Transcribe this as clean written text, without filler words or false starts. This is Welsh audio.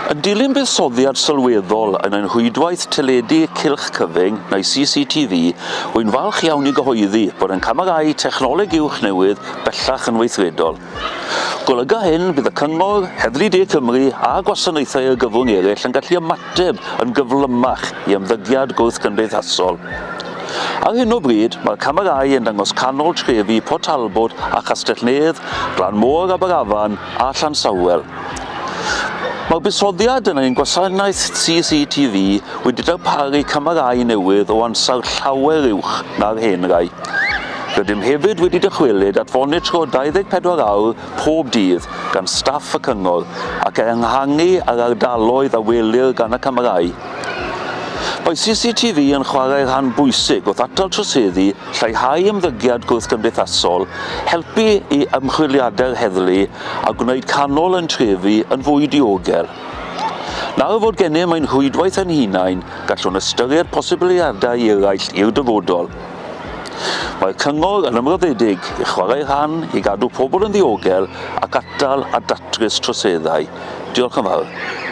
Yn dilyn buddsoddiad sylweddol yn ein rhwydwaith teledu cylch cyfyng, neu CCTV, rwy'n falch iawn i gyhoeddi bod ein camerâu technoleg uwch newydd bellach yn weithredol. Golyga hyn bydd y Cyngor, Heddlu De Cymru a gwasanaethau argyfwng eraill yn gallu ymateb yn gyflymach i ymddygiad gwrthgymdeithasol. Ar hyn o bryd, mae'r camerâu yn dangos canol trefi Port Talbot a Chastell-nedd, Glan Môr Aberafan a Llansawel. Mae'r buddsoddiad yn ein gwasanaeth CCTV wedi darparu camerâu newydd o ansawdd llawer uwch na'r hen rai. Rydym hefyd wedi dychwelyd at fonitro 24 awr pob dydd gan staff y cyngor ac ehangu ar ardaloedd a welir gan y camerâu. Mae CCTV yn chwarae rhan bwysig wrth atal troseddu, lleihau ymddygiad gwrthgymdeithasol, helpu i ymchwiliadau'r heddlu a gwneud canol ein trefi yn fwy diogel. Nawr fod gennym ein rhwydwaith ein hunain, gallwn ystyried posibiliadau eraill i'r dyfodol. Mae'r Cyngor yn ymroddedig i chwarae rhan i gadw pobl yn ddiogel ac atal a datrys troseddau. Diolch yn fawr.